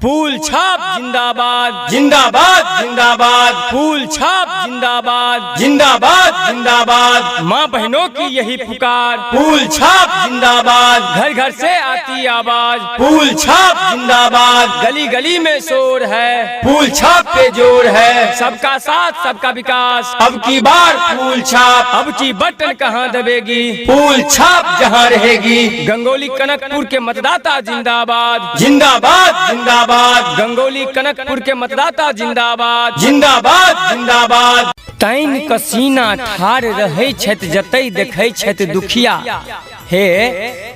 फूल छाप जिंदाबाद, जिंदाबाद जिंदाबाद। फूल छाप जिंदाबाद, जिंदाबाद जिंदाबाद। माँ बहनों की यही पुकार, फूल छाप जिंदाबाद। घर घर से आती आवाज, फूल छाप जिंदाबाद। गली गली में शोर है, फूल छाप पे जोर है। सबका साथ सबका विकास। अब की बार फूल छाप। अब की बटन कहाँ दबेगी, फूल छाप जहाँ रहेगी। गंगोली कनकपुर के मतदाता जिंदाबाद, जिंदाबाद जिंदाबाद। गंगोली कनकपुर के मतदाता जिंदाबाद, जिंदाबाद जिंदाबाद। तैन कसीना ठार रहै छथि जतै देखै छथि दुखिया, हे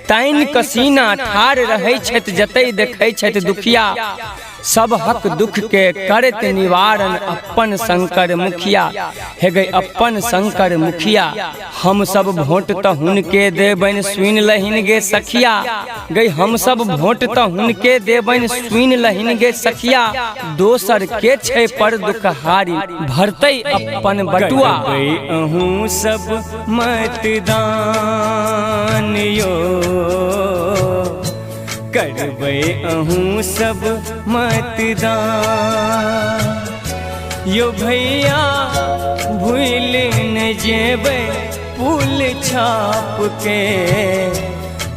तैन कसीना ठार रहै छथि जतै देखै छथि दुखिया, सब हक दुख के करत निवारण अपन शंकर मुखिया, हे गई अपन शंकर मुखिया। हम सब वोट तऽ हुनके देबनि सुनि लहिन गे सखिया, गई हम सब वोट तऽ हुनके देबनि सुनि लहिन गे सखिया, दोसर के छै पर दुखहारी भरतै अपन बटुआ। अहूँ सब मतदान यो, करबै अहूँ सब मतदान यो भैया, भूल न जेबै पुल छाप के,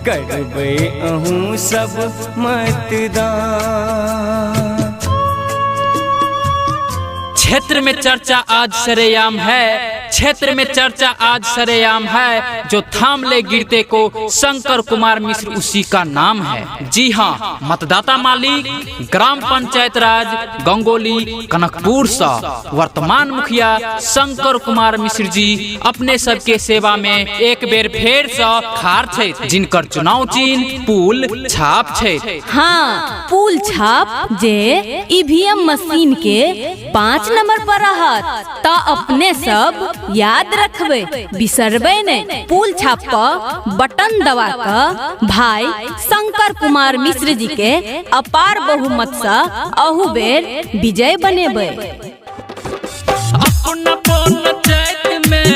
करबै अहूँ सब मतदान। क्षेत्र में चर्चा आज सरेआम है, क्षेत्र में चर्चा आज सरेआम है, जो थाम ले गिरते को शंकर कुमार मिश्र उसी का नाम है। जी हाँ मतदाता मालिक, ग्राम पंचायत राज गंगोली कनकपुर सा वर्तमान मुखिया शंकर कुमार मिश्र जी अपने सबके सेवा में एक बेर फेर स खार छै, जिनकर चुनाव चिन्ह पुल छाप छै। हाँ, पुल छाप जे ईवीएम मशीन के 5 नंबर पर रहत त अपने सब याद रखबे, बिसरबे नहीं। पुल छाप पर बटन दबा क भाई शंकर कुमार मिश्र जी के अपार बहुमत से अहू बेर विजय बनेबे। अपना पंचायत में,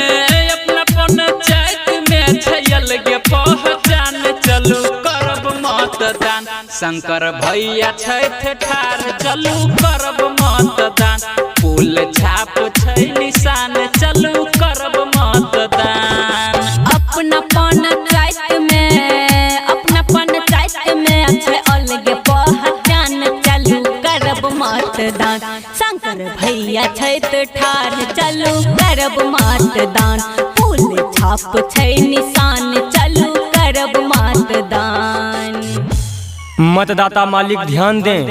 अपना पंचायत में छै अलगे पहचान, चलू करब मतदान। शंकर भैया छथि ठार, चलू करब मतदान। पुल छाप छै निशान, चलू करब मतदान। अपना पंचायत में, अपना पंचायत में छै अलगे पहचान, चलू करब मतदान। शंकर भैया छथि ठार, चलू करब मतदान। पुल छाप छै निशान, चलू करब मतदान। मतदाता मालिक ध्यान दें,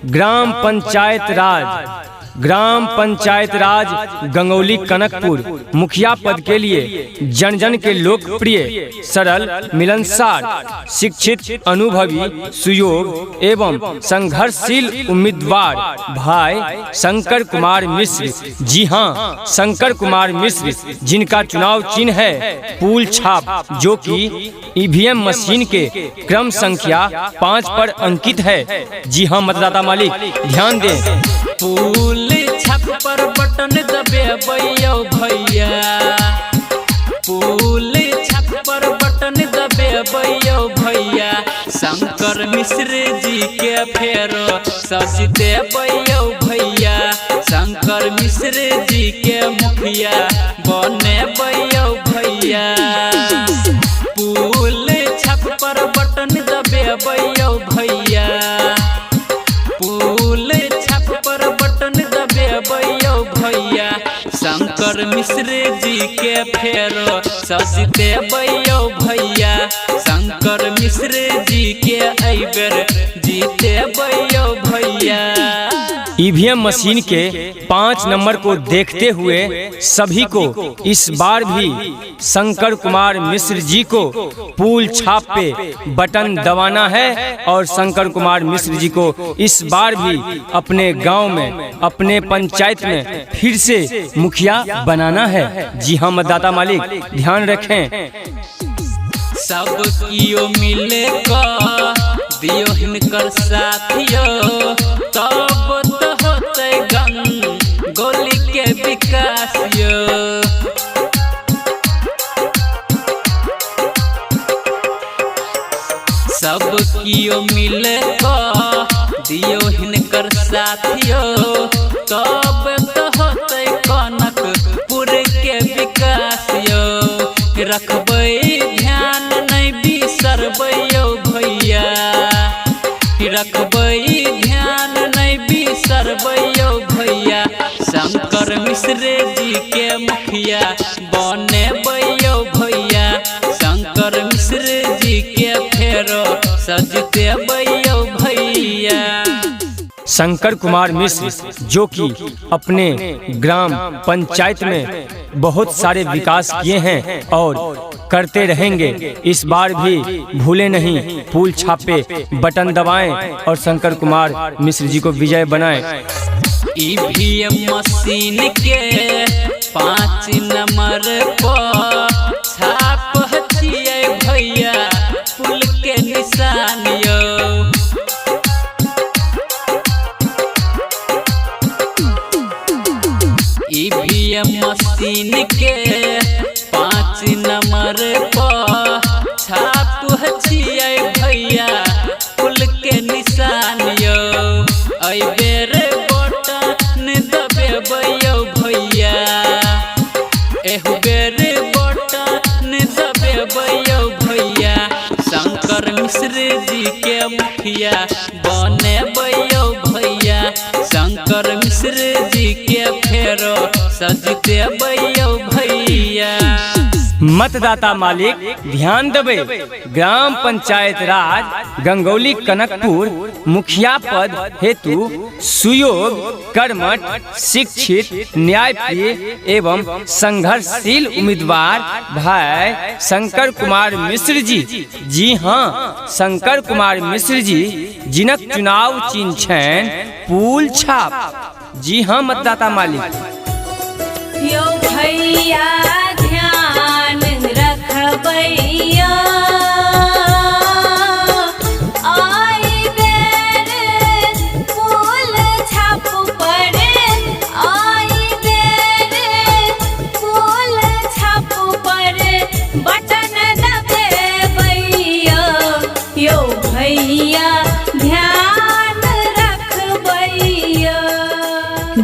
ग्राम पंचायत राज, ग्राम पंचायत राज गंगौली कनकपुर मुखिया पद के लिए जन जन के लोकप्रिय, सरल, मिलनसार, शिक्षित, अनुभवी, सुयोग एवं संघर्षशील उम्मीदवार भाई शंकर कुमार मिश्र, जी हाँ शंकर कुमार मिश्र, जिनका चुनाव चिन्ह है पुल छाप, जो कि ईवीएम मशीन के क्रम संख्या 5 पर अंकित है। जी हाँ मतदाता मालिक ध्यान दें। पुल छाप पर बटन दबेबै यौ भैया, पुल छाप पर बटन दबेबै यौ भैया, शंकर मिश्र जी के फेरो सजतेबै यौ भैया, शंकर मिश्र जी के मुखिया बनेबै यौ भैया। पुल छाप पर बटन दबेबै यौ भैया, पुल छाप पर बटन दबेबै यौ भैया, शंकर मिश्र जी के फेरो सजतेबै यौ भैया, शंकर मिश्र जी के एहिबेर जीतेबै यौ भैया। ईवीएम मशीन के 5 नंबर को देखते हुए सभी को इस बार भी शंकर कुमार मिश्र जी को पुल छाप पे बटन दबाना है और शंकर कुमार मिश्र जी को इस बार भी अपने गांव में, अपने पंचायत में फिर से मुखिया बनाना है। जी हाँ मतदाता मालिक ध्यान रखें। सब कियो मिले क दियो हिनकर साथियो, तब तो होतै गंगोली के विकास यो। सब कियो मिले क दियो हिनकर साथियो, तब तो होतै कनकपुर के विकास यो। रखबै ध्यान नहि बिसरबै यौ भैया, रखबै ध्यान नहि बिसरबै यौ भैया। शंकर मिश्र जी के मुखिया बनेबै यौ भैया, शंकर मिश्र जी के फेरो सजतेबै यौ भैया। शंकर कुमार मिश्र जो कि अपने ग्राम पंचायत में बहुत सारे विकास किए हैं और करते रहेंगे। इस बार भी भूले नहीं, पुल छापे बटन दबाएं और शंकर कुमार मिश्र जी को विजय बनाएं। ईवीएम मशीन के 5 नंबर पर छाप छियै भैया पुल के निशान यो। ईवीएम मशीन के 5 नंबर पर छाप छियै भैया पुल के निशान यो। एहि बेर बटन दबेबै यौ भैया, एहु बेर बटन दबेबै यौ भैया। शंकर मिश्र जी के मुखिया बनेबै यौ भैया, शंकर मिश्र जी के फेरो सजतेबै यौ भैया। मतदाता मालिक ध्यान देबै, ग्राम पंचायत राज गंगौली कनकपुर मुखिया पद हेतु सुयोग, कर्मठ, शिक्षित, न्यायप्रिय एवं संघर्षशील उम्मीदवार भाई शंकर कुमार मिश्र जी। जी हाँ, शंकर कुमार मिश्र जी जिनक चुनाव चिन्ह छैन पुल छाप। जी हाँ मतदाता मालिक। यो भैया ध्यान रखबैया, आई बेर पुल छाप पर, आई बेर पुल छाप पर बटन दबेबैया। यो भैया ध्यान रखबैया।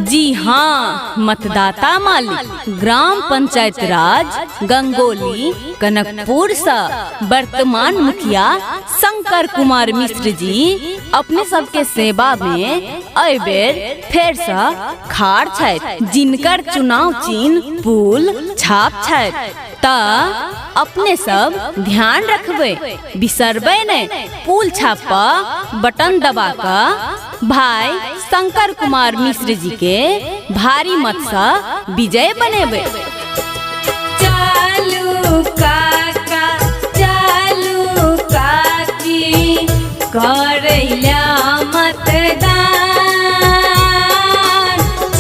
जी हाँ मतदाता मालिक, ग्राम पंचायत राज गंगोली कनकपुर से वर्तमान मुखिया शंकर कुमार मिश्र जी अपने सबके सेवा में एहि बेर फेर से खाड़ छथि, जिनकर चुनाव चिन्ह पुल छाप छथि। त अपने सब ध्यान रखबै, बिसरबै नहि, पुल छाप पर बटन दबा कऽ भाई शंकर कुमार मिश्र जी के भारी मत से विजय बनेबै। चालू काका चालू काकी करैला मतदान,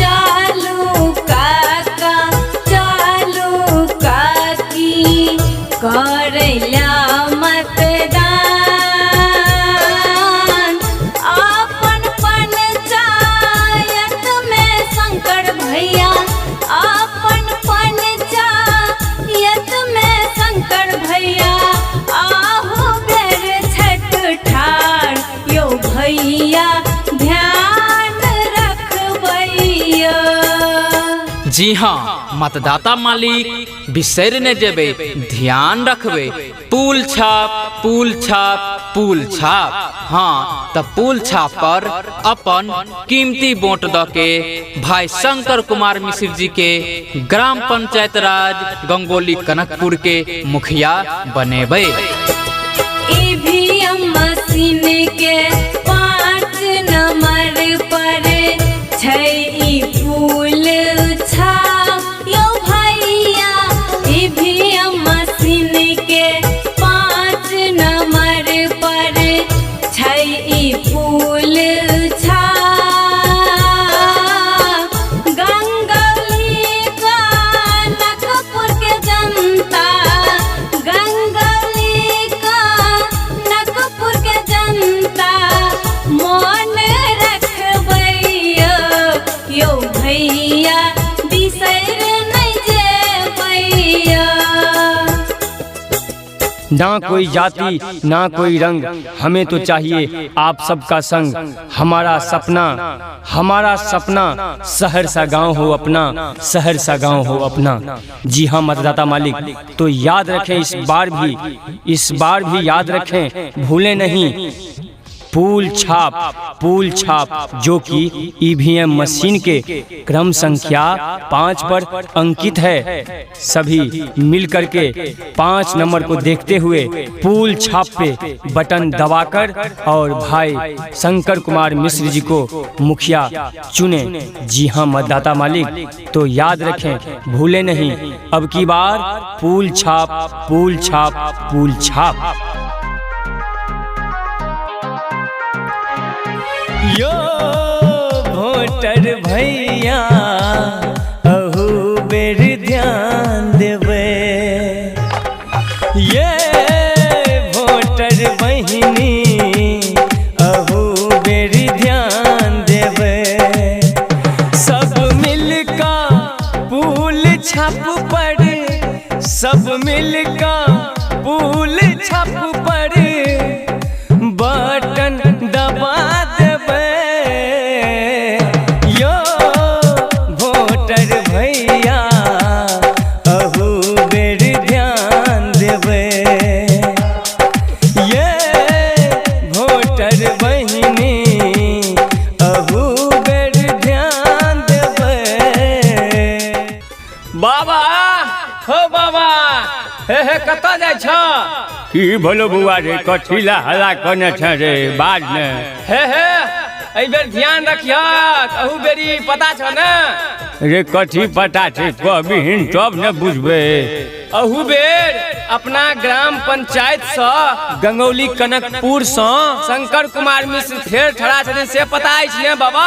चालू काका चालू काकी करैला मतदान। अपन पंचायत में शंकर भैया, अपन पंचायत में शंकर भैया आहू बेर छठ ठाड़। यो भैया ध्यान रखबैया। जी हाँ मतदाता मालिक, बिसरि नहि जेबै, ध्यान रखबै। पुल छाप पुल छाप पुल छाप। हाँ तऽ पुल छाप पर अपन कीमती वोट दऽ के भाई शंकर कुमार मिश्र जी के ग्राम पंचायत राज गंगोली कनकपुर के मुखिया बनेबै। ईवीएम मशीन के 5 नंबर पर छै ई पुल छाप। यो भैया ईवीएम मशीन के 5 नंबर पर छै ई पुल छाप। गंगौली कनकपुर के जनता, गंगौली कनकपुर के जनता मोर ना कोई जाति ना कोई रंग, हमें तो चाहिए आप सबका संग। हमारा सपना, हमारा सपना शहर सा गांव हो अपना, शहर सा गांव हो अपना। जी हाँ मतदाता मालिक, तो याद रखें इस बार भी, इस बार भी याद रखें, भूलें नहीं, पुल छाप, पुल छाप जो कि ईवीएम मशीन के क्रम संख्या 5 पर अंकित है। सभी मिल करके 5 नंबर को देखते हुए पुल छाप पे बटन दबाकर और भाई शंकर कुमार मिश्र जी को मुखिया चुने। जी हाँ मतदाता मालिक, तो याद रखें, भूले नहीं, अब की बार पुल छाप, पुल छाप, पुल छाप। यो वोटर भैया अहू बेर ध्यान देबै, ये वोटर बहिनी अहू बेर ध्यान देबै। सब मिलका पुल छाप पर, सब मिलका पुल छाप पर बटन दबा देबै। यो वोटर भैया अहू बेर ध्यान देबै, ये वोटर बहिनी अहू बेर ध्यान देबै। बाबा हो बाबा, हे हे कतऽ जाइ छ? की भलो बौआ रे, कथी ला हल्ला कने छ रे, बाज ने। हे हे एहि बेर ध्यान रखिहक, अहू बेरी पता छ ने? रे कथी पता छै, कहबिहीन तब ने बुझबै। अहू बेर अपना ग्राम पंचायत सँ गंगौली कनकपुर सँ शंकर कुमार मिश्र फेर ठड़ा छथिन, से पता अछि ने बाबा?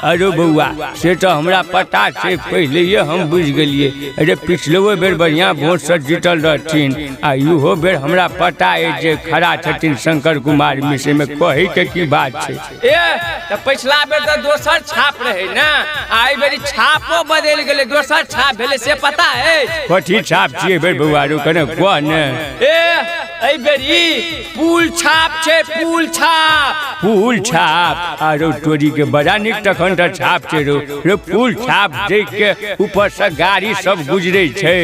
अरे बौआ से तऽ हमरा पता छै, पहिलेये हम बुझि गेलियै। अरे पिछलो बेर बढ़िया वोट से जीतल रहथिन आ इहो बेर हमरा पता अछि जे खड़ा छथिन शंकर कुमार मिश्र, में कहै के की बात छै। ए तऽ पिछला बेर तऽ दोसर छाप रहै ने, आ एहि बेर छापो बदलि गेलै, दोसर छाप भेलै, से पता अछि? कथी छाप छियै बेर बौआ रो, कने कह ने। ए एहि बेर ई पुल छाप छै, पुल छाप। पुल छाप? आरो तोरी के बड़ा नीक तखन तऽ छाप छै रो। रे पुल छाप देख के ऊपर से गाड़ी सब गुजरे छै।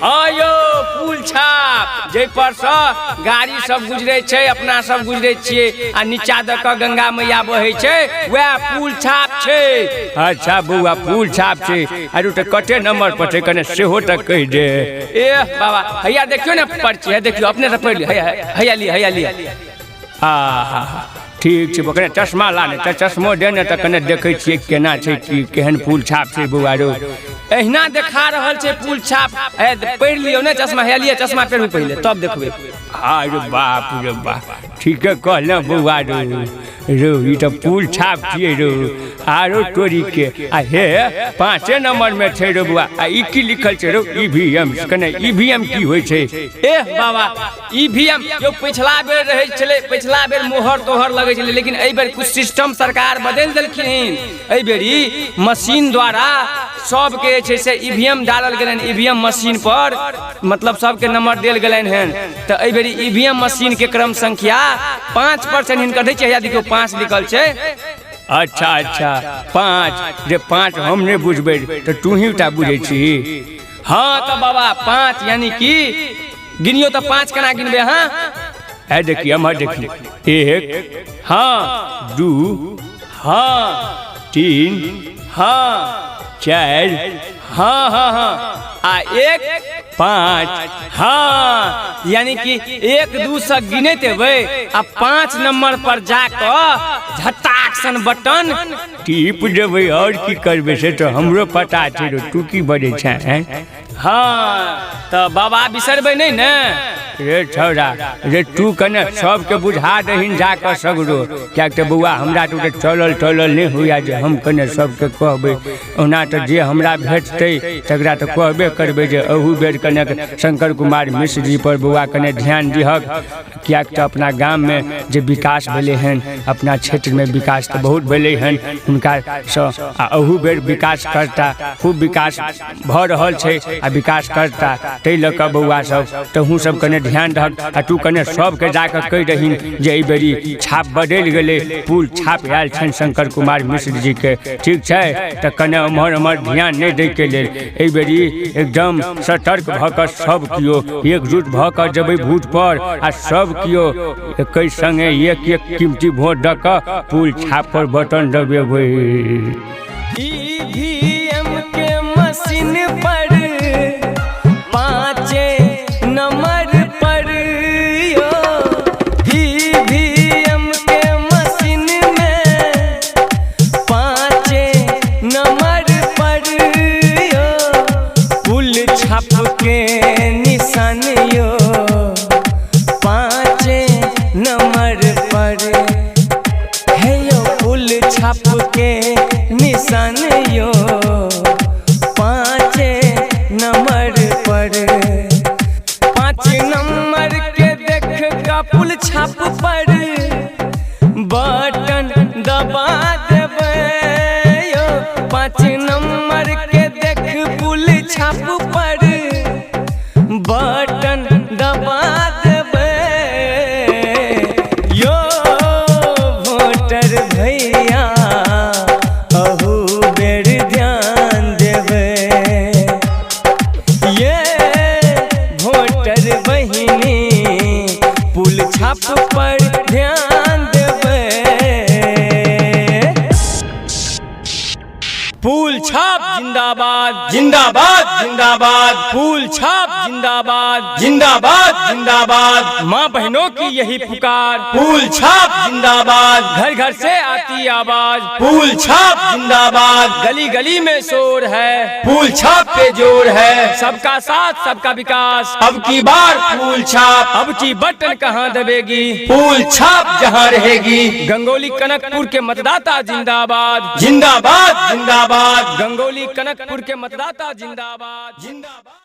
हाँ यौ पुल छाप, जाहि पर सँ गाड़ी सब गुजरे छै, अपना सब गुजरे छियै आ नीचा दऽ कऽ गंगा मैया बहै छै, वएह पुल छाप छै। अच्छा बौआ पुल छाप छै, आरो तऽ कते नंबर पर छै कने सेहो तऽ कहि दे। ए बाबा हैया देखियौ ने पर्ची, है देखियौ अपने से पढ़ि लियौ, हैया हैया लिअ, हैया लिअ। आहा ठीक छै, कने चश्मा ला ने, तऽ चश्मो दे ने तऽ कने देखै छियै केना छै, की केहन पुल छाप छै बौआ रो। एहिना देखा रहल छै पुल छाप, पढ़ि लियौ ने चश्मा, हैया लिअ चश्मा पेहरू पहिले तब देखबै। अरे बाप रे बाप, ठीके कहलहुँ बौआ रो, रो ई तऽ पुल छाप छियै रो। आरो तोरी के आ हे 5 नंबर में छै रो बौआ। आ ई की लिखल छै रो? ईवीएम, कने ईवीएम की होइ छै? ए बाबा ईवीएम यो पिछला बेर रहै छलै, पिछला बेर मोहर तोहर लगै छलै, लेकिन एहि बेर कुछ सिस्टम सरकार बदलि देलखिन। एहि बेर ई मशीन द्वारा सबके जे छै से ईवीएम डालल गेलनि, ईवीएम मशीन पर मतलब सबके नंबर देल गेलनि हन। तऽ एहि बेर ईवीएम मशीन के क्रम संख्या 5 पर छनि हिनकर। दै छै हैया देखियौ 5 लिखल छै। अच्छा अच्छा 5, जे 5 हम नहि बुझबै तऽ तू ही टा बुझै छी। हाँ तऽ बाबा 5 यानी कि गिनियो तऽ 5 केना गिनबै अहाँ? है देखिए एम्हर देखिए, 1 हाँ 2 हाँ 3 हाँ 4 हाँ हाँ हाँ आ 1 5 हाँ, यानी कि 1 2 से गिनैत एबै आ 5 नंबर पर जाकऽ झटाक सन बटन टीप देबै। और की करबै से तऽ हमरो पता छै रो, तू की बजै छै? हाँ तऽ बाबा बिसरबै नहि ने? रे छौड़ा रे तू कने सबके बुझा दहीन जाकऽ सगरो, किएक तऽ बौआ हमरा तऽ चलल टलल नहि होइए जे हम कने सबके कहबै। ओना तऽ जे हमरा भेटतै तकरा तऽ कहबे करबै जे अहू बेर कने शंकर कुमार मिश्र जी पर बौआ कने ध्यान दिहक, किएक तऽ अपना गाममे जे विकास भेलै हन, अपना क्षेत्रमे विकास तऽ बहुत भेलै हन हुनकासँ, आ अहू बेर विकास करता, खूब विकास भऽ रहल छै आ विकास करता। ताहि लऽ कऽ बौआ सब तहूँ सब कने ध्यान रहत आ तू कने सबके जाकऽ कहि दहीन जे एहि बेरी छाप बदलि गेलै, पुल छाप आयल छनि शंकर कुमार मिश्र जी के। ठीक छै? तऽ कने एम्हर ओम्हर ध्यान नहि दैके लेल एहि बेरी एकदम सतर्क भऽ कऽ सब केओ एकजुट भऽ कऽ जेबै बूथ पर आ सब केओ एकै संगे एक एक कीमती वोट दऽ कऽ पुल छाप पर बटन दबेबै। ईवीएम के मशीन पर 5 नंबर पर यो, ईवीएम के मशीन में 5 नंबर पर यो, पुल छाप के निशान यो, 5 नंबर पर हे यो, पुल छाप के निशान यो, 5 नंबर पर। 5 नंबर के देख का पुल छाप पर बटन दबा देबै यो, 5 नंबर के देख पुल छाप पर बटन दबा देबै यो, वोटर भैया अहू बेर ध्यान देबै, ये वोटर बहिनी पुल छाप पर ध्यान देबै। पुल छाप जिंदाबाद जिंदाबाद जिंदाबाद, पुल छाप जिंदाबाद जिंदाबाद जिंदाबाद। माँ बहनों की यही पुकार, पुल छाप जिंदाबाद। घर घर से आती आवाज, पुल छाप जिंदाबाद। गली गली में शोर है, पुल छाप पे जोर है। सबका साथ सबका विकास, अब की बार पुल छाप। अब की बटन कहाँ दबेगी, पुल छाप जहाँ रहेगी। गंगोली कनकपुर के मतदाता जिंदाबाद जिंदाबाद जिंदाबाद। गंगोली कनकपुर के मतदाता जिंदाबाद जिंदाबाद।